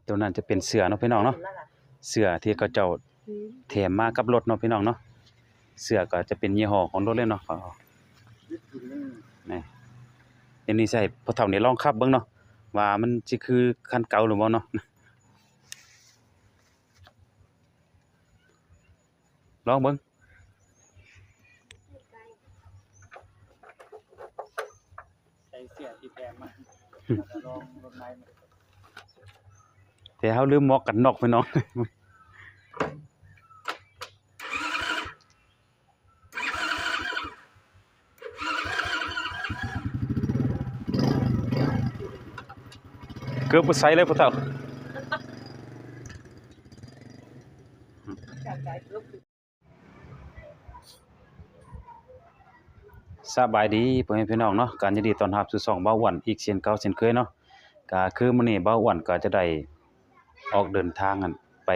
ໂຕນັ້ນຈະເປັນເສື້ອເນາະພີ່ນ້ອງເນາະ, ເສື້ອທີ່ເຂົາເຈົ້າແຖມມາກັບລົດເນາະພີ່ນ້ອງເນາະ. ເສື້ອກໍຈະເປັນຍີ່ຫໍ້ຂອງລົດເລີຍເນາະ. ນີ້ ດຽວນີ້ຊິໃຫ້ພໍ່ເຖົ້ານີ້ລອງຂັບເບິ່ງເນາະ ວ່າມັນຊິຄືຄັນເກົ່າຫຼືບໍ່ເນາະ. ລອງເບິ່ງ. ໃສ່ເສື້ອທີ່ແຖມມາ ລອງລົດໃໝ່. ແຕ່ເຮົາລືມໝວກກັນນັອກພີ່ນ້ອງ. ເກີບບໍ່ໃສ່ເລີຍພໍ່ເຖົ້າ. ສະບາຍດີພໍ່ແມ່ພີ່ນ້ອງເນາະ, ກະຍິນດີຕ້ອນຮັບສູ່ຊ່ອງບ່າວອ້ວນອີກເຊັ່ນເກົ່າເຊັ່ນເຄີຍເນາະ. ກະຄືມື້ນີ້ບ່າວອ້ວນກໍຈະໄດ້ອອກເດີນທາງ ອັນ ໄປ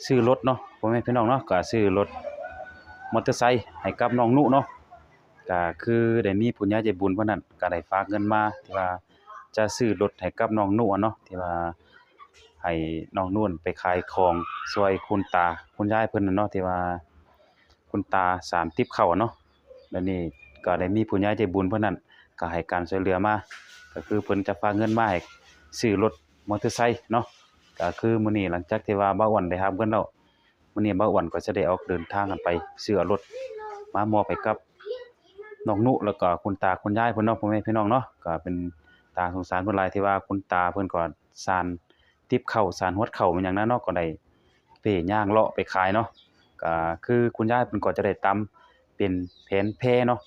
ຊື້ລົດເນາະ ພໍ່ແມ່ພີ່ນ້ອງເນາະ. ກະຊື້ລົດມໍເຕີໄຊໃຫ້ກັບນ້ອງນຸເນາະ. ກະຄືໄດ້ມີຜູ້ໃຫຍ່ໃຈບຸນເພິ່ນນັ້ນ ກະໄດ້ຝາກເງິນມາ ທີ່ວ່າຈະຊື້ລົດໃຫ້ກັບນ້ອງນຸຫັ້ນເນາະ, ທີ່ວ່າ ໃຫ້ນ້ອງນຸໄປຂາຍຂອງຊ່ວຍຄຸນຕາຄຸນຍາຍເພິ່ນນັ້ນເນາະ, ທີ່ວ່າຄຸນຕາສານຕິບເຂົ້າເນາະ. ແລ້ວນີ້ກໍໄດ້ມີຜູ້ໃຫຍ່ໃຈບຸນເພິ່ນນັ້ນກໍໃຫ້ການຊ່ວຍເຫຼືອມາ, ກໍຄືເພິ່ນຈະຝາກເງິນມາໃຫ້ຊື້ລົດມໍເຕີໄຊເນາະ. ກໍຄືມື້ນີ້ຫຼັງຈາກທີ່ວ່າບ່າວອ້ວນໄດ້ຮັບເງິນແລ້ວ, ມື້ນີ້ບ່າວອ້ວນກໍຈະໄດ້ອອກເດີນທາງກັນໄປຊື້ເອົາລົດມາມອບໃຫ້ກັບນ້ອງນຸ ແລ້ວກໍຄຸນຕາຄຸນຍາຍເພິ່ນເນາະ ພໍ່ແມ່ພີ່ນ້ອງເນາະ. ກໍເປັນຕາສົງສານເພິ່ນຫຼາຍ ທີ່ວ່າຄຸນຕາເພິ່ນກໍ ສານຕິບເຂົ້າ ສານຫວດເຂົ້າ ແມ່ນຫຍັງນະເນາະ, ກໍໄດ້ເພຍ່າງເລາະໄປຂາຍເນາະ. ກໍຄືຄຸນຍາຍເພິ່ນກໍຈະໄດ້ຕຳເປັນແຜ່ນແພເນາະ,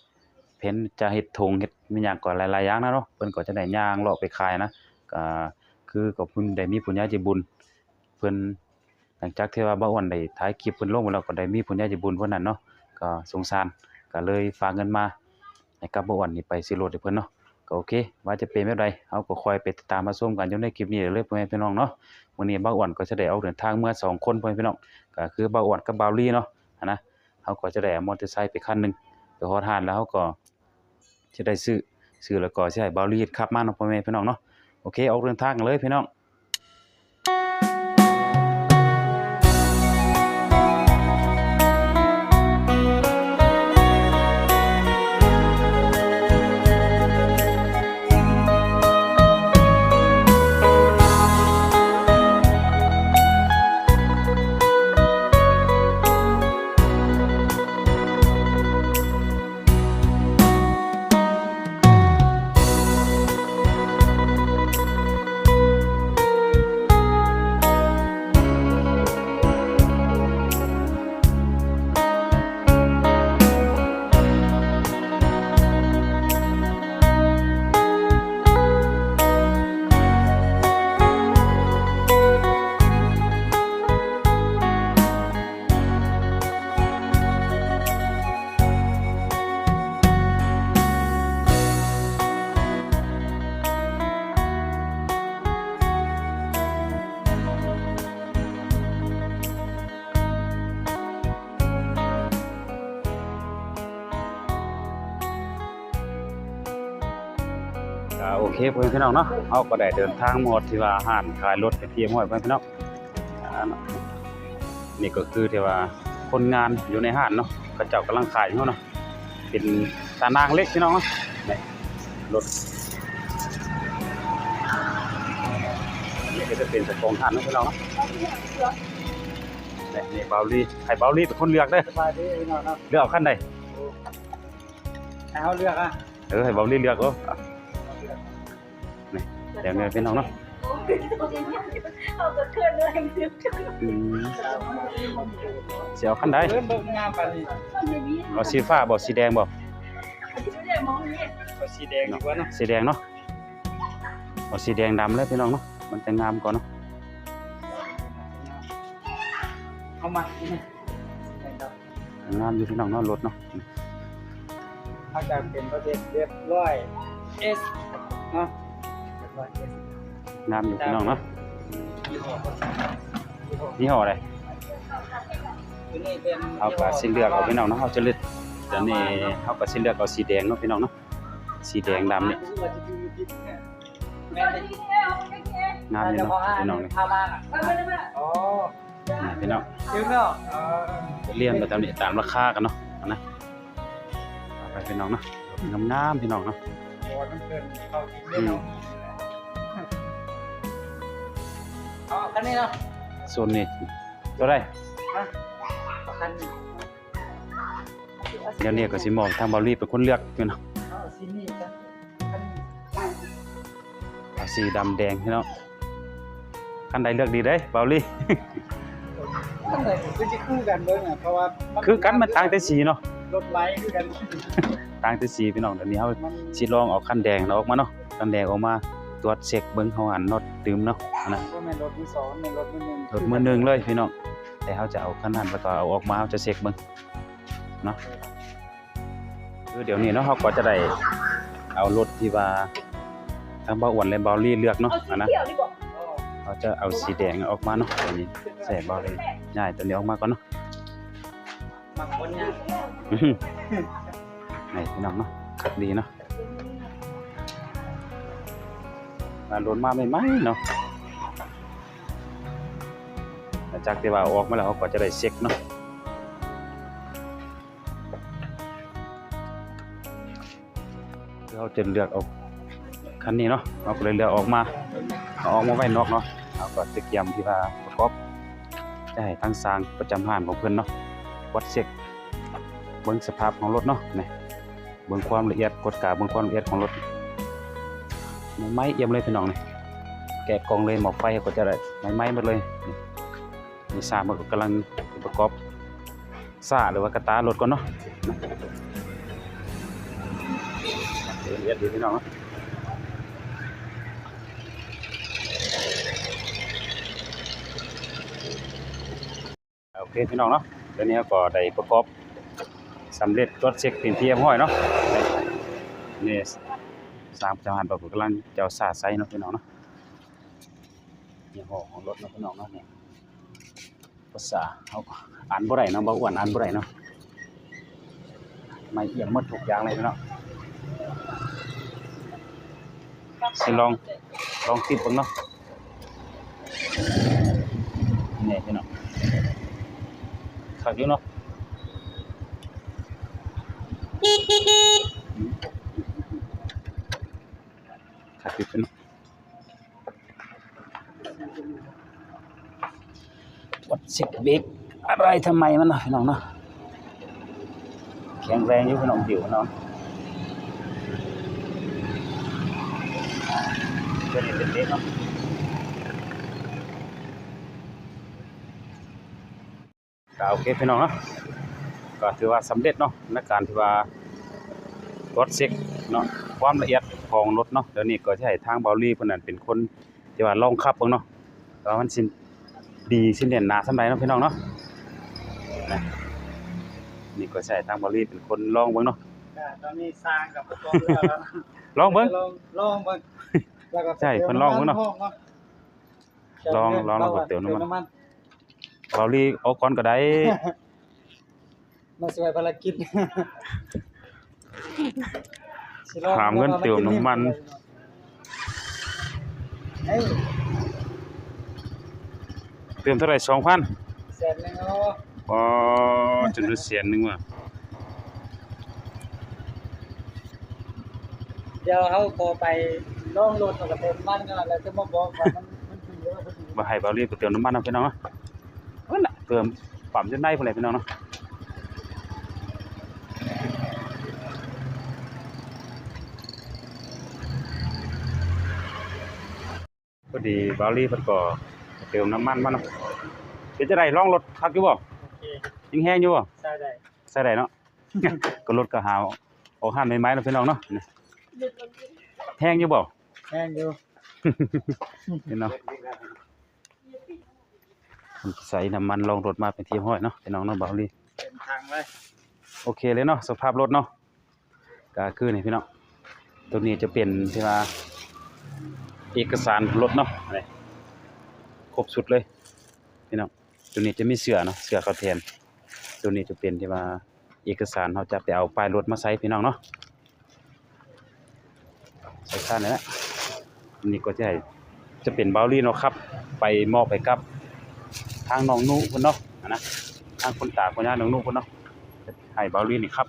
ແຜ່ນຈະເຮັດຖົງເຮັດແມ່ນຫຍັງກໍຫຼາຍໆຢ່າງນະເນາະ, ເພິ່ນກໍຈະໄດ້ຍ່າງເລາະໄປຂາຍນະ. ກໍຄືກໍເພິ່ນໄດ້ມີຜູ້ໃຫຍ່ໃຈບຸນເພິ່ນ ຫຼັງຈາກທີ່ວ່າບ່າວອ້ວນໄດ້ຖ່າຍຄລິບເພິ່ນລົງໄປແລ້ວ ກໍໄດ້ມີຜູ້ໃຫຍ່ໃຈບຸນເພິ່ນນັ້ນເນາະ ກໍສົງສານ ກໍເລີຍຝາກເງິນມາໃຫ້ກັບບ່າວອ້ວນນີ້ໄປຊື້ລົດໃຫ້ເພິ່ນເນາະ. ກໍໂອເຄ ວ່າຈະເປັນແບບໃດ ເຮົາກໍຄ່ອຍໄປຕິດຕາມຮັບຊົມກັນຢູ່ໃນຄລິບນີ້ເລີຍ ພໍ່ແມ່ພີ່ນ້ອງເນາະ. ມື້ນີ້ບ່າວອ້ວນກໍຈະໄດ້ອອກເດີນທາງເມືອສອງຄົນ ພໍ່ແມ່ພີ່ນ້ອງ, ກໍຄືບ່າວອ້ວນກັບບ່າວລີເນາະ ຫັ້ນນະ. ເຮົາກໍຈະໄດ້ເອົາມໍເຕີໄຊໄປຄັນໜຶ່ງ ໄປຮອດຮ້ານແລ້ວເຮົາກໍ ຈະໄດ້ຊື້ ຊື້ແລ້ວກໍຊິໃຫ້ບ່າວລີຂັບມາເນາະ ພໍ່ແມ່ພີ່ນ້ອງເນາະ. ໂອເຄ ອອກເດີນທາງກັນເລີຍພີ່ນ້ອງ. ກໍໂອເຄ ພໍ່ແມ່ພີ່ນ້ອງເນາະ, ເຮົາກໍໄດ້ເດີນທາງມາຮອດທີ່ວ່າຮ້ານຂາຍລົດເປັນທີ່ຮຽບຮ້ອຍ ພໍ່ແມ່ພີ່ນ້ອງ. ອ່າ ນີ້ກໍຄືທີ່ວ່າຄົນງານຢູ່ໃນຮ້ານເນາະ, ເຂົາເຈົ້າກຳລັງຂາຍຢູ່ເນາະ, ເປັນຕານາງເຫຼັກ ພີ່ນ້ອງເນາະ. ນີ້ລົດ ນີ້ກໍຈະເປັນເຈົ້າຂອງຮ້ານເນາະ ພີ່ນ້ອງເນາະ. ນີ້ ນີ້ບ່າວລີ ໃຫ້ບ່າວລີເປັນຄົນເລືອກເດີ. ສະບາຍດີພີ່ນ້ອງເນາະ. ເລືອກເອົາຄັນໃດ? ໃຫ້ເຮົາເລືອກອະ? ເອີ ໃຫ້ບ່າວລີເລືອກເອົາ. ນີ້ ແດງເດີພີ່ນ້ອງເນາະ. ເຮົາກໍເຂີນເລີຍ. ອືມ ຊິເອົາຄັນໃດ? ເບິ່ງງາມປານນີ້. ເອົາສີຟ້າບໍ່ ສີແດງບໍ່? ເອົາສີແດງດີກວ່າເນາະ. ເນາະ ສີແດງເນາະ. ເອົາສີແດງດຳເລີຍພີ່ນ້ອງເນາະ, ມັນຈະງາມກວ່າເນາະ. ເອົາມາ ງາມຢູ່ພີ່ນ້ອງເນາະ ລົດເນາະ. ເຮົາຈະເປັນປະເພດເວັບຮ້ອຍເອສເນາະ, ເວັບຮ້ອຍເອສ ງາມຢູ່ພີ່ນ້ອງເນາະ. ຍີ່ຫໍ້ ຍີ່ຫໍ້ໃດ? ຕົວນີ້ເປັນ ເຮົາກໍຊິເລືອກເອົາພີ່ນ້ອງເນາະ, ເຮົາຈະເລືອກ ຕົວນີ້ເຮົາກໍຊິເລືອກເອົາສີແດງເນາະ ພີ່ນ້ອງເນາະ. ສີແດງດຳນີ້ ແມ່ນເດ້. ງາມຢູ່ເນາະພີ່ນ້ອງເອີຍ. ອໍ ນີ້ພີ່ນ້ອງ ເອີ ລຽນໄປຕາມນີ້ ຕາມລາຄາກັນເນາະ ນະ ໄປພີ່ນ້ອງເນາະ ງາມໆ ພີ່ນ້ອງເນາະ. ໂອ້ ມັນເປັນເຂົາກິນເນາະ. ເອົາຄັນນີ້ເນາະ ໂຊນນີ້ ໂຕໃດ? ຮະ ຄັນນີ້ ດຽວນີ້ກໍຊິມອບທາງບ່າວລີເປັນຄົນເລືອກຢູ່ເນາະ. ເອົາສີນີ້ກັນ ຄັນນີ້ ເອົາສີດຳແດງພີ່ນ້ອງ. ຄັນໃດເລືອກດີເດ້ບ່າວລີ. ຄັນໃດຄືຊິຄືກັນເບິ່ງອະ ເພາະວ່າມັນຄືກັນ ມັນຕ່າງແຕ່ສີເນາະ. ລົດໄຫຼຄືກັນ ຕ່າງແຕ່ສີພີ່ນ້ອງ. ດຽວນີ້ເຮົາຊິລອງເອົາຄັນແດງອອກມາເນາະ ຄັນແດງອອກມາ ຕວດເຊັກເບິ່ງ ເຮົາຫັນນັອດຕື່ມເນາະ ນະ. ບໍ່ແມ່ນລົດມືສອງ ແມ່ນລົດມືໜຶ່ງ ລົດມືໜຶ່ງເລີຍພີ່ນ້ອງ. ແຕ່ເຮົາຈະເອົາຄັນນັ້ນ ແລ້ວກໍເອົາອອກມາ ເຮົາຈະເຊັກເບິ່ງເນາະ. ຄືດຽວນີ້ເນາະ ເຮົາກໍຈະໄດ້ເອົາລົດທີ່ວ່າທາງບ່າວອ້ວນ ແລະ ບ່າວລີເລືອກເນາະ ນະ. ເຮົາຈະເອົາສີແດງອອກມາເນາະ. ອັນນີ້ໃສ່ບ່າວລີ ຍ້າຍຕົວນີ້ອອກມາກ່ອນເນາະ. ມັກຄົນຍາກ ນີ້ພີ່ນ້ອງເນາະ ຄັກດີເນາະ. ມາໂດນມາໃໝ່ໆເນາະ ຫຼັງຈາກທີ່ວ່າເອົາອອກມາແລ້ວ ເຮົາກໍຈະໄດ້ເຊັກເນາະ. ຄືເຮົາຈະເລືອກເອົາຄັນນີ້ເນາະ ເຮົາກໍເລີຍເລືອກອອກມາ ເອົາອອກມາໄວ້ນອກເນາະ. ເຮົາກໍຈະກຽມທີ່ວ່າປະກອບ ຈະໃຫ້ທາງຊ່າງປະຈຳຮ້ານຂອງເພິ່ນເນາະ ກວດເຊັກເບິ່ງສະພາບຂອງລົດເນາະ ນີ້ ເບິ່ງຄວາມລະອຽດ ກວດກາເບິ່ງຄວາມລະອຽດຂອງລົດ ໃໝ່ໆ ອຽມເລີຍພີ່ນ້ອງ. ນີ້ແກະກ່ອງເລີຍ ໝໍ້ໄຟກໍຈະໄດ້ໃໝ່ໆ ໝົດເລີຍ. ນີ້ຊ່າງເພິ່ນກໍກຳລັງປະກອບ ຊ້າ ຫຼືວ່າກະຕາລົດກ່ອນເນາະ. ລະອຽດດີພີ່ນ້ອງເນາະ. ໂອເຄພີ່ນ້ອງເນາະ ດຽວນີ້ເຮົາກໍໄດ້ປະກອບສຳເລັດ ກວດເຊັກເປັນທີ່ຮຽບຮ້ອຍເນາະ. ນີ້ຊ່າງເຈົ້າຮ້ານເພິ່ນກໍກຳລັງຈະເອົາຊ້າໃສ່ເນາະພີ່ນ້ອງເນາະ. ຍີ່ຫໍ້ຂອງລົດເນາະພີ່ນ້ອງເນາະ ນີ້ ພາສາເຮົາອ່ານບໍ່ໄດ້ເນາະ ບ່າວອ້ວນອ່ານບໍ່ໄດ້ເນາະ. ໃໝ່ອຽມໝົດທຸກຢ່າງເລີຍພີ່ນ້ອງ. ຊິລອງ ລອງຕິດເບິ່ງເນາະ. ນີ້ພີ່ນ້ອງ ຄັກຢູ່ເນາະ ຄັກຢູ່ພີ່ນ້ອງ. ກວດເຊັກເບຣກອາໄຣທຳໄມມັນເນາະພີ່ນ້ອງເນາະ. ແຂງແຮງຢູ່ພີ່ນ້ອງ ດິວເນາະ ຕົວນີ້ເປັນເບຣກເນາະ. ກໍໂອເຄພີ່ນ້ອງເນາະ ກໍຖືວ່າສຳເລັດເນາະ ໃນການທີ່ວ່າກວດເຊັກເນາະ ຄວາມລະອຽດຂອງລົດເນາະ. ດຽວນີ້ກໍຈະໃຫ້ທາງບ່າວລີເພິ່ນນັ້ນເປັນຄົນທີ່ວ່າລອງຂັບເບິ່ງເນາະ ວ່າມັນຊິດີ ຊິແໜ້ນໜາສ່ຳໃດເນາະພີ່ນ້ອງເນາະ. ນີ້ກໍຈະໃຫ້ທາງບ່າວລີເປັນຄົນລອງເບິ່ງເນາະ. ຕອນນີ້ຊ່າງກັບປະກອບແລ້ວ ລອງເບິ່ງ ລອງ ລອງເບິ່ງ ແລ້ວກໍໃຫ້ເພິ່ນລອງເບິ່ງເນາະ. ລອງ ລອງ ລອງເຕີມນ້ຳມັນ ເບົາລີອອກກ່ອນກໍໄດ້ ມາຊ່ວຍພາລະກິດ ຖາມເງິນເຕີມນ້ຳມັນ ເຕີມເທົ່າໃດ? ສອງພັນ ແສນໜຶ່ງ. ອໍ ອໍ ຈົນໄດ້ແສນໜຶ່ງວ່າ. ດຽວເຮົາຂໍໄປລອງລົດ ແລ້ວກໍເຕີມນ້ຳມັນກ່ອນ ແລ້ວຈະມາບອກວ່າມັນ ມັນດີ ບໍ່ໃຫ້ເບົາລີໄປເຕີມນ້ຳມັນນຳພີ່ນ້ອງເນາະ. ພຸ້ນນະ ເຕີມປ້ຳຢູ່ໃນພຸ້ນແຫຼະພີ່ນ້ອງເນາະ. ພໍດີເບົາລີເພິ່ນກໍເຕີມນ້ຳມັນມາເນາະ. ເປັນຈັ່ງໃດ ລອງລົດຄັກຢູ່ບໍ່? ໂອເຄ ຍັງແຮງຢູ່ບໍ່? ໃຊ້ໄດ້ ໃຊ້ໄດ້ເນາະ. ກໍລົດກໍຫາອອກຮ້ານໃໝ່ໆເນາະພີ່ນ້ອງເນາະ. ແຮງຢູ່ບໍ່? ແຮງຢູ່ ພີ່ນ້ອງ. ເພິ່ນໃສ່ນ້ຳມັນລອງລົດມາເປັນທີ່ຮຽບຮ້ອຍເນາະ ພີ່ນ້ອງເນາະ. ເບົາລີ ເຕັມຖັງເລີຍ ໂອເຄເລີຍເນາະ ສະພາບລົດເນາະ. ກໍຄືນີ້ພີ່ນ້ອງ ຕົວນີ້ຈະເປັນທີ່ວ່າເອກະສານລົດເນາະ ນີ້ ຄົບຊຸດເລີຍພີ່ນ້ອງ. ຕົວນີ້ຈະມີເສື້ອເນາະ ເສື້ອເຂົ້າແຖມ. ຕົວນີ້ຈະເປັນທີ່ວ່າເອກະສານ ເຮົາຈະໄປເອົາປ້າຍລົດມາໃສ່ພີ່ນ້ອງເນາະ. ໃສ່ຊານນີ້ແຫຼະ ອັນນີ້ກໍຈະໃຫ້ ຈະເປັນບ່າວລີ້ເນາະ ຂັບໄປມອບໃຫ້ກັບທາງນ້ອງນຸເພິ່ນເນາະ ນະ ທາງຄຸນຕາຄຸນຍາຍນ້ອງນຸເພິ່ນເນາະ ໃຫ້ບ່າວລີ້ນີ້ຂັບ.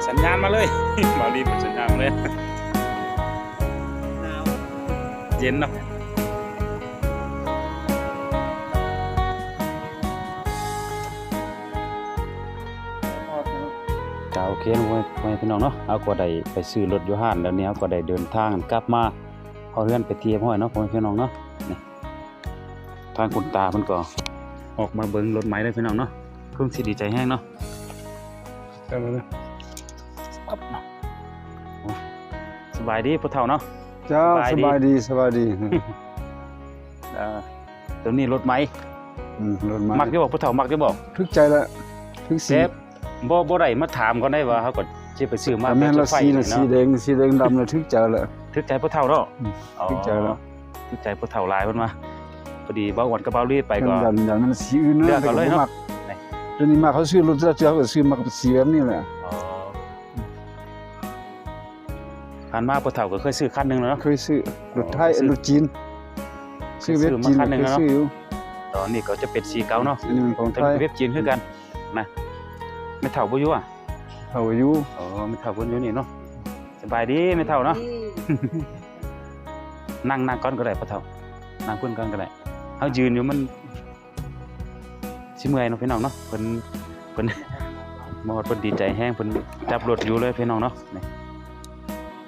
ສັນຍານມາເລີຍ ບ່າວລີ້ເປັນສັນຍານມາເລີຍ ໜາວ ເຢັນເນາະ. ກະໂອເຄເນາະ ພໍ່ແມ່ພີ່ນ້ອງເນາະ ເຮົາກໍໄດ້ໄປຊື້ລົດຢູ່ຮ້ານແລ້ວນີ້ ເຮົາກໍໄດ້ເດີນທາງກັບມາຮອດເຮືອນເປັນທີ່ຮຽບຮ້ອຍເນາະ ພໍ່ແມ່ພີ່ນ້ອງເນາະ. ນີ້ ທາງຄຸນຕາເພິ່ນກໍອອກມາເບິ່ງລົດໃໝ່ເດີພີ່ນ້ອງເນາະ ເພິ່ນຊິດີໃຈແຮງເນາະ. ໂອ້ ສະບາຍດີພໍ່ເຖົ້າເນາະ. ເຈົ້າ ສະບາຍດີ ສະບາຍດີ ສະບາຍດີ. ເອີ ໂຕນີ້ລົດໃໝ່ ອືມ ລົດໃໝ່ ມັກຢູ່ບໍ່ພໍ່ເຖົ້າ ມັກຢູ່ບໍ່? ຖືກໃຈລະ ຖືກສີ ແຕ່ບໍ່ ບໍ່ໄດ້ມາຖາມກ່ອນໄດ໋ວ່າ ເຮົາກໍຊິໄປຊື້ມາ ແມ່ນລະ ແຕ່ເຊີໄພ ສີນະ ເນາະ ສີແດງ ສີແດງດຳລະ ຖືກໃຈລະ ຖືກໃຈພໍ່ເຖົ້າເນາະ. ອືມ ອໍ ຖືກໃຈລະ ຖືກໃຈພໍ່ເຖົ້າຫຼາຍເພິ່ນວ່າ. ພໍດີບ່າວອ້ວນກັບບ່າວລີ້ໄປກໍ ມັນ ມັນສີອື່ນເນາະ ເລືອກເອົາເລີຍເນາະ. ໂຕນີ້ມັກ ໂຕນີ້ມັກ ເຮົາຊື້ລົດແຕ່ລະເທື່ອກໍຊື້ມັກສີແບບນີ້ແຫຼະ. ອໍ ຜ່ານມາພໍ່ເຖົ້າກໍເຄີຍຊື້ຄັນໜຶ່ງແລ້ວເນາະ ເຄີຍຊື້ລົດໄທ ອໍ ເຄີຍຊື້ ລົດຈີນ ຊື້ເວັບຈີນ ເຄີຍຊື້ມາຄັນໜຶ່ງແລ້ວເນາະ ເຄີຍຊື້ຢູ່. ຕອນນີ້ກໍຈະເປັນສີເກົ່າເນາະ ອັນນີ້ມັນຂອງໄທ ເປັນເວັບຈີນຄືກັນນະ. ແມ່ເຖົ້າບໍ່ຢູ່ອະ? ເຖົ້າຢູ່. ອໍ ແມ່ເຖົ້າເພິ່ນຢູ່ນີ້ເນາະ. ສະບາຍດີແມ່ເຖົ້າເນາະ. ອືມ ນັ່ງ ນັ່ງກ່ອນກໍໄດ້ພໍ່ເຖົ້າ ນັ່ງພຸ້ນກ່ອນກໍໄດ້ ເຮົາຢືນຢູ່ມັນ ຊິເມື່ອຍເນາະພີ່ນ້ອງເນາະ. ເພິ່ນ ເພິ່ນ ມາຮອດເພິ່ນດີໃຈແຮງ ເພິ່ນຈັບລົດຢູ່ເລີຍພີ່ນ້ອງເນາະ. ນີ້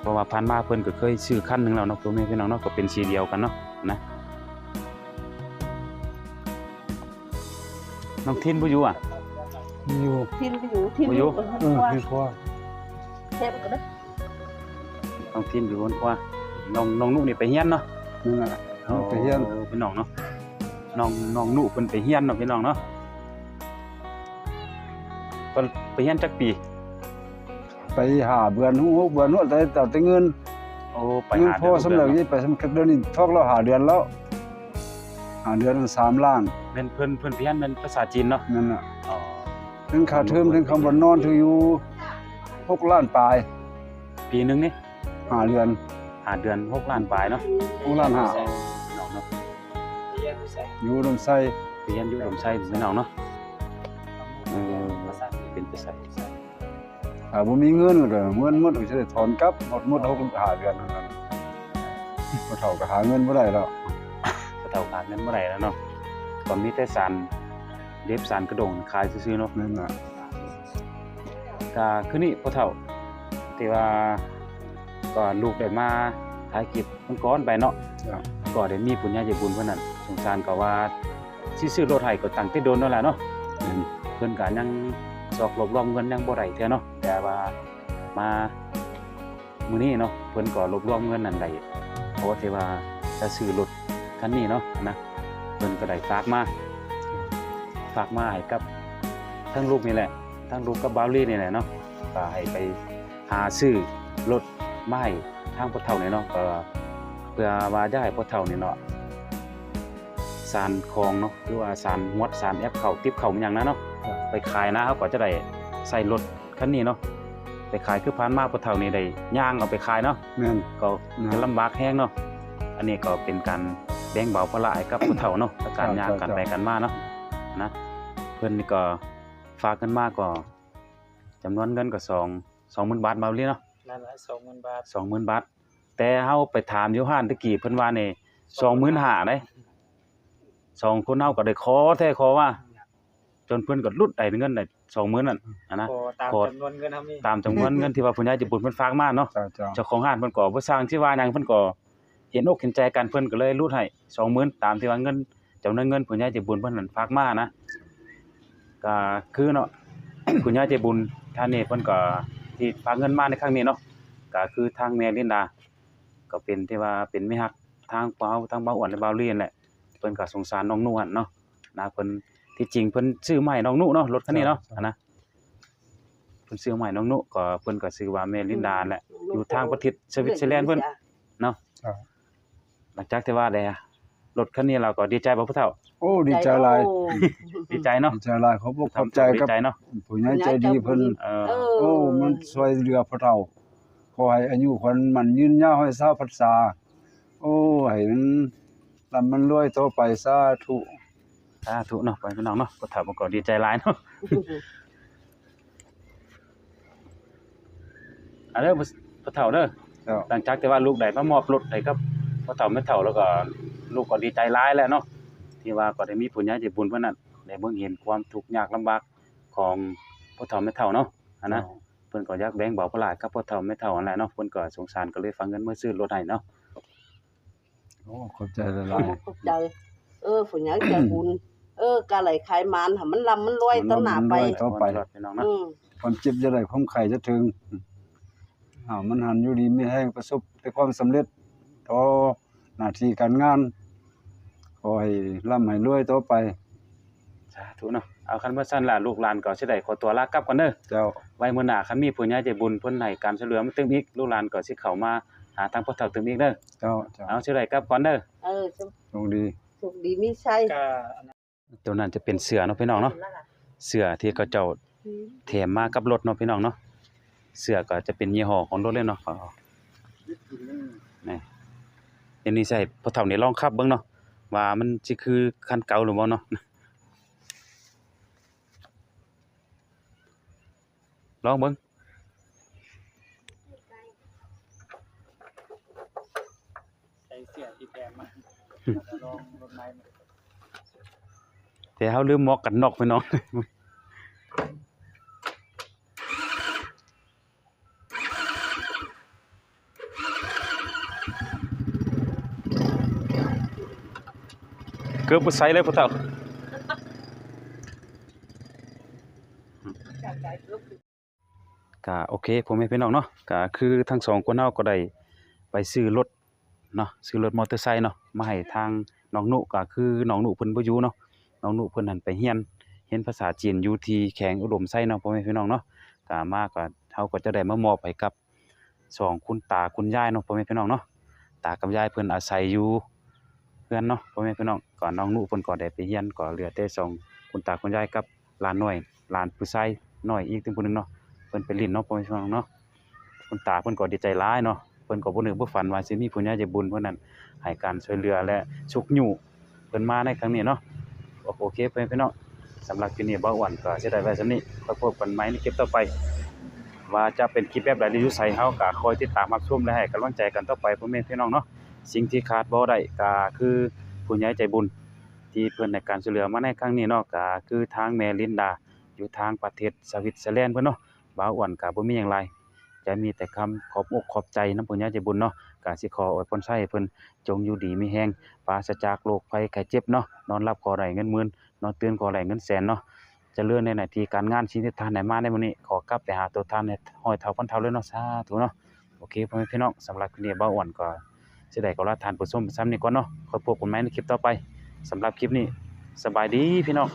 ເພາະວ່າຜ່ານມາເພິ່ນກໍເຄີຍຊື້ຄັນໜຶ່ງແລ້ວເນາະ ພໍ່ແມ່ພີ່ນ້ອງເນາະ ກໍເປັນສີດຽວກັນເນາະນະ. ນ້ອງທິນບໍ່ຢູ່ອະ? ຢູ່ ທິນບໍ່ຢູ່ ທິນ ບໍ່ຢູ່ ຢູ່ເຮືອນ ເອີ ຄອບຄົວ ເຮັດກໍໄດ້. ນ້ອງທິນຢູ່ເຮືອນຄອບຄົວ ນ້ອງ ນ້ອງນຸນີ້ໄປຮຽນເນາະ. ນັ້ນລະ ອໍ ໄປຮຽນ ພີ່ນ້ອງເນາະ ນ້ອງ ນ້ອງນຸເພິ່ນໄປຮຽນເນາະ ພີ່ນ້ອງເນາະ. ເພິ່ນໄປຮຽນຈັກປີ? ໄປຫ້າເດືອນ ຫົກເດືອນ ຫົວແຕ່ ແຕ່ເງິນ ໂອ້ ໄປຫ້າເດືອນ ຫົກເດືອນເນາະ. ເງິນພໍສ່ຳໃດໄປສ່ຳ ດຽວນີ້ທອກແລ້ວ ຫ້າເດືອນແລ້ວ ຫ້າເດືອນສາມລ້ານ. ແມ່ນເພິ່ນ ເພິ່ນໄປຮຽນແມ່ນພາສາຈີນເນາະ? ແມ່ນລະ. ອໍ ທັງຄ່າເທີມ ທັງຄຳວ່ານອນ ຖືກຢູ່ຫົກລ້ານປາຍ. ປີໜຶ່ງນີ້? ຫ້າເດືອນ ຫ້າເດືອນ ຫົກລ້ານປາຍເນາະ ຫົກລ້ານຫ້າ. ເນາະ ຢູ່ອຸດົມໄຊ ໄປຮຽນຢູ່ອຸດົມໄຊພີ່ນ້ອງເນາະ. ເອີ ເປັນໄປໃສ ຖ້າບໍ່ມີເງິນແລ້ວກໍເງິນໝົດ ກໍຊິໄດ້ຖອນກັບ ໝົດ ໝົດຫົກ ຫ້າເດືອນນັ້ນ. ພໍ່ເຖົ້າກໍຫາເງິນບໍ່ໄດ້ແລ້ວ ພໍ່ເຖົ້າຫາເງິນບໍ່ໄດ້ແລ້ວເນາະ ກໍມີແຕ່ສານເລັບ ສານກະດົງຂາຍຊື່ໆເນາະ. ແມ່ນລະ. ກະຄືນີ້ພໍ່ເຖົ້າ ທີ່ວ່າ ກໍລູກໄດ້ມາຖ່າຍຄລິບກ່ອນໄປເນາະ ກໍໄດ້ມີຜູ້ໃຫຍ່ໃຈບຸນເພິ່ນນັ້ນສົງສານ ກໍວ່າຊິຊື້ລົດໃຫ້ ກໍຕັ້ງແຕ່ດົນແລ້ວແຫຼະເນາະ. ແມ່ນ ເພິ່ນກໍຍັງຊອກລວບລວມເງິນຍັງບໍ່ໄດ້ເທື່ອເນາະ ແຕ່ວ່າມາມື້ນີ້ເນາະ ເພິ່ນກໍລວບລວມເງິນນັ້ນໄດ້ ພໍທີ່ວ່າຈະຊື້ລົດຄັນນີ້ເນາະນະ. ເພິ່ນກໍໄດ້ຝາກມາ ຝາກມາໃຫ້ກັບທັງລູກນີ້ແຫຼະ ທັງລູກກັບບ່າວລີ້ນີ້ແຫຼະເນາະ ກໍໃຫ້ໄປ ຫາຊື້ລົດມາໃຫ້ທາງພໍ່ເຖົ້ານີ້ເນາະ ເພື່ອ ເພື່ອວ່າຢາກໃຫ້ພໍ່ເຖົ້ານີ້ເນາະ ສານຂອງເນາະ ຫຼືວ່າສານຫວດ ສານແອັບເຂົ້າ ຕິບເຂົ້າ ຫຍັງນະເນາະ ໄປຂາຍນະ ເຮົາກໍຈະໄດ້ໃຊ້ລົດຄັນນີ້ເນາະ ໄປຂາຍ. ຄືຜ່ານມາພໍ່ເຖົ້ານີ້ໄດ້ຍ່າງເອົາໄປຂາຍເນາະ. ແມ່ນ ກໍ ລຳບາກແຮງເນາະ. ອັນນີ້ກໍເປັນການແບ່ງເບົາພາລະໃຫ້ກັບພໍ່ເຖົ້າເນາະ ການຍ່າງ ການໄປການມາເນາະ ນະ. ເພິ່ນນີ້ກໍຝາກເງິນມາກໍ ຈຳນວນເງິນກໍສອງ ສອງໝື່ນບາດ ບ່າວລີ້ເນາະ. ນັ້ນລະ ສອງໝື່ນບາດ ສອງໝື່ນບາດ. ຕ່ເຮົາໄປຖາມຢູ່ຮ້ານແຕ່ກີ້ ເພິ່ນວ່ານີ້ສອງໝື່ນຫ້າເດ້. ສອງຄົນເຮົາກໍໄດ້ຂໍແທ້ຂໍວ່າ ຈົນເພິ່ນກໍຫຼຸດໄດ້ເງິນໄດ້ສອງໝື່ນນັ້ນຫັ້ນນະ. ຂໍຕາມ ຂໍ ຈຳນວນເງິນເຮົາມີ ຕາມຈຳນວນເງິນທີ່ວ່າຜູ້ໃຫຍ່ໃຈບຸນເພິ່ນຝາກມາເນາະ. ເຈົ້າ ເຈົ້າ ເຈົ້າຂອງຮ້ານເພິ່ນກໍບໍ່ຊ່າງຊິວ່າຫຍັງ ເພິ່ນກໍເຫັນອົກເຫັນໃຈກັນ ເພິ່ນກໍເລີຍຫຼຸດໃຫ້ສອງໝື່ນ ຕາມທີ່ວ່າເງິນ ຈຳນວນເງິນຜູ້ໃຫຍ່ໃຈບຸນເພິ່ນນັ້ນຝາກມານະ. ກໍຄືເນາະ ຜູ້ໃຫຍ່ໃຈບຸນທ່ານນີ້ເພິ່ນກໍທີ່ຝາກເງິນມາໃນຄັ້ງນີ້ເນາະ ກໍຄືທາງແມ່ລິນດາ ກໍເປັນທີ່ວ່າເປັນມິດຮັກທາງພວກເຮົາ ທາງບ່າວອ້ວນ ແລະ ບ່າວລີຫັ້ນແຫຼະ. ເພິ່ນກໍສົງສານນ້ອງນຸຫັ້ນເນາະ ນະ ເພິ່ນ ທີ່ຈິງເພິ່ນຊື້ມາໃຫ້ນ້ອງນຸເນາະ ລົດຄັນນີ້ເນາະ ເຈົ້າ ຫັ້ນນະ. ເພິ່ນຊື້ມາໃຫ້ນ້ອງນຸ ກໍເພິ່ນກໍຊື່ວ່າແມ່ລິນດາແຫຼະ ອືມ ຢູ່ທາງປະເທດສະວິດເຊີແລນເພິ່ນເນາະ. ເຈົ້າ ຫຼັງຈາກທີ່ວ່າໄດ້ລົດຄັນນີ້ແລ້ວກໍດີໃຈບໍ່ພໍ່ເຖົ້າ? ໂອ້ ດີໃຈຫຼາຍ ໂອ້ ດີໃຈເນາະ ດີໃຈຫຼາຍ. ຂອບອົກຂອບໃຈກັບຜູ້ໃຫຍ່ໃຈດີເພິ່ນ ເອີ ເອີ ໂອ້ ມັນຊ່ວຍເຫຼືອພໍ່ເຖົ້າ. ຂໍໃຫ້ອາຍຸຂວັນໝັ້ນຍືນຍາວ ຮ້ອຍຊາວພັນສາ. ໂອ້ ໃຫ້ມັນລ່ຳມັນລວຍຕໍ່ໄປ ສາທຸ ສາທຸເນາະ ພໍ່ແມ່ພີ່ນ້ອງເນາະ. ພໍ່ເຖົ້າເພິ່ນກໍດີໃຈຫຼາຍເນາະ. ເອົາເດີພໍ່ເຖົ້າເດີ ເຈົ້າ ຫຼັງຈາກທີ່ວ່າລູກໄດ້ມາມອບລົດໃຫ້ກັບພໍ່ເຖົ້າແມ່ເຖົ້າແລ້ວກໍ ລູກກໍດີໃຈຫຼາຍແລ້ວເນາະ ທີ່ວ່າກໍໄດ້ມີຜູ້ໃຫຍ່ໃຈບຸນເພິ່ນນັ້ນ ໄດ້ເບິ່ງເຫັນຄວາມທຸກຍາກລຳບາກຂອງພໍ່ເຖົ້າແມ່ເຖົ້າເນາະ ຫັ້ນນະ. ເຈົ້າ ເພິ່ນກໍຢາກແບ່ງເບົາພາລະກັບພໍ່ເຖົ້າແມ່ເຖົ້າຫັ້ນແຫຼະເນາະ ເພິ່ນກໍສົງສານ ກໍເລີຍຝາກເງິນມາຊື້ລົດໃຫ້ເນາະ. ໂອ້ ຂອບໃຈຫຼາຍໆ ຂອບໃຈ ເອີ ຜູ້ໃຫຍ່ໃຈບຸນ ເອີ ກາໄຫຼຂາຍໝານ ໃຫ້ມັນລ່ຳມັນລວຍຕໍ່ໜ້າໄປ ໃຫ້ມັນລ່ຳມັນລວຍຕໍ່ໄປ ອືມ ຄວາມເຈັບຢ່າໄດ້ ຄວາມໄຂ້ຢ່າເຖິງ ໃຫ້ມັນຫັ້ນຢູ່ດີມີແຮງ ປະສົບແຕ່ຄວາມສຳເລັດຕໍ່ໜ້າທີ່ການງານ ຂໍໃຫ້ລ່ຳໃຫ້ລວຍຕໍ່ໄປ. ສາທຸເນາະ. ເອົາ ຄັນວ່າຊັ້ນລະ ລູກຫຼານກໍຊິໄດ້ຂໍຕົວລາກັບກ່ອນເດີ. ເຈົ້າ. ໄວ້ມື້ໜ້າຄັນມີຜູ້ໃຫຍ່ໃຈບຸນເພິ່ນໃຫ້ການຊ່ວຍເຫຼືອມາຕື່ມອີກ ລູກຫຼານກໍຊິເຂົ້າມາຫາທາງພໍ່ເຖົ້າຕື່ມອີກເດີ. ເຈົ້າ ເຈົ້າ. ເອົາ ຊິໄດ້ກັບກ່ອນເດີ. ເອີ ໂຊກດີ ໂຊກດີມີໄຊ. ໂຕນັ້ນຈະເປັນເສື້ອເນາະ ພີ່ນ້ອງເນາະ, ເສື້ອທີ່ເຂົາເຈົ້າແຖມມາກັບລົດເນາະ ພີ່ນ້ອງເນາະ. ເສື້ອກໍຈະເປັນຍີ່ຫໍ້ຂອງລົດເລີຍເນາະ. ນີ້ ດຽວນີ້ຊິໃຫ້ພໍ່ເຖົ້ານີ້ລອງຂັບເບິ່ງເນາະ ວ່າມັນຊິຄືຄັນເກົ່າຫຼືບໍ່ເນາະ. ລອງເບິ່ງ ໃສ່ເສື້ອທີ່ແຖມມາ ລອງລົດໃໝ່. ແຕ່ເຮົາລືມໝວກກັນນັອກ ພີ່ນ້ອງ. ເກີບບໍ່ໃສ່ເລີຍ ພໍ່ເຖົ້າ. ກະໂອເຄ ພໍ່ແມ່ພີ່ນ້ອງເນາະ, ກະຄືທັງສອງຄົນເຮົາກໍໄດ້ໄປຊື້ລົດເນາະ, ຊື້ລົດມໍເຕີໄຊເນາະ ມາໃຫ້ທາງນ້ອງນຸ, ກະຄືນ້ອງນຸເພິ່ນບໍ່ຢູ່ເນາະ, ນ້ອງນຸເພິ່ນຫັ້ນໄປຮຽນ ຮຽນພາສາຈີນຢູ່ທີ່ແຂວງອຸດົມໄຊເນາະ ພໍ່ແມ່ພີ່ນ້ອງເນາະ. ກະມາ ກະເຮົາກໍຈະໄດ້ມາມອບໃຫ້ກັບ ສອງຄຸນຕາຄຸນຍາຍເນາະ ພໍ່ແມ່ພີ່ນ້ອງເນາະ. ຕາກັບຍາຍເພິ່ນອາໄສຢູ່ເຮືອນເນາະ ພໍ່ແມ່ພີ່ນ້ອງ. ກໍນ້ອງນຸເພິ່ນກໍໄດ້ໄປຮຽນ ກໍເຫຼືອແຕ່ສອງຄຸນຕາຄຸນຍາຍກັບຫຼານນ້ອຍ ຫຼານຜູ້ຊາຍນ້ອຍອີກເຖິງຜູ້ໜຶ່ງເນາະ ເພິ່ນໄປຫຼິ້ນເນາະ ພໍ່ແມ່ພີ່ນ້ອງເນາະ. ຄຸນຕາເພິ່ນກໍດີໃຈຫຼາຍເນາະ, ເພິ່ນກໍບໍ່ນຶກບໍ່ຝັນວ່າຊິມີຜູ້ໃຫຍ່ໃຈບຸນເພິ່ນນັ້ນໃຫ້ການຊ່ວຍເຫຼືອ ແລະ ຊຸກຍູ້ ເພິ່ນມາໃນຄັ້ງນີ້ເນາະ. ໂອ ໂອເຄ ພໍ່ແມ່ພີ່ນ້ອງ, ສຳລັບຄລິບນີ້ບ່າວອ້ວນກໍຊິໄດ້ໄວ້ສ່ຳນີ້, ຄ່ອຍພົບກັນໃໝ່ໃນຄລິບຕໍ່ໄປ ວ່າຈະເປັນຄລິບແບບໃດ ຫຼື ຢູ່ໃສ ເຮົາກໍຄອຍຕິດຕາມຮັບຊົມ ແລະ ໃຫ້ກຳລັງໃຈກັນຕໍ່ໄປ ພໍ່ແມ່ພີ່ນ້ອງເນາະ. ສິ່ງທີ່ຂາດບໍ່ໄດ້ກໍຄືຜູ້ໃຫຍ່ໃຈບຸນທີ່ເພິ່ນໃຫ້ການຊ່ວຍເຫຼືອມາໃນຄັ້ງນີ້ເນາະ ກໍຄືທາງແມ່ລິນດາ ຢູ່ທາງປະເທດສະວິດເຊີແລນເພິ່ນເນາະ. ບ່າວອ້ວນກໍບໍ່ມີຫຍັງຫຼາຍ ຈະມີແຕ່ຄຳຂອບອົກຂອບໃຈນຳຜູ້ໃຫຍ່ໃຈບຸນເນາະ, ກະຊິຂໍອວຍພອນໄຊໃຫ້ເພິ່ນຈົ່ງຢູ່ດີມີແຮງ ປາສະຈາກໂລກໄພໄຂ້ເຈັບເນາະ, ນອນຫຼັບຂໍໄດ້ເງິນໝື່ນ ນອນຕື່ນຂໍໄດ້ເງິນແສນເນາະ, ຈະເລີນໃນໜ້າທີ່ການງານ. ສິ່ງທີ່ທ່ານໄດ້ມາໃນມື້ນີ້ ຂໍກັບໄປຫາໂຕທ່ານໃຫ້ຮ້ອຍເທົ່າພັນເທົ່າເລີຍເນາະ, ສາທຸເນາະ. ໂອເຄ ພໍ່ແມ່ພີ່ນ້ອງ, ສຳລັບຄລິບນີ້ບ່າວອ້ວນກໍຊິໄດ້ຂໍລາທ່ານຜູ້ຊົມໄປສ່ຳນີ້ກ່ອນເນາະ, ຄ່ອຍພົບກັນໃໝ່ໃນຄລິບຕໍ່ໄປ. ສຳລັບຄລິບນີ້ ສະບາຍດີພີ່ນ້ອງ.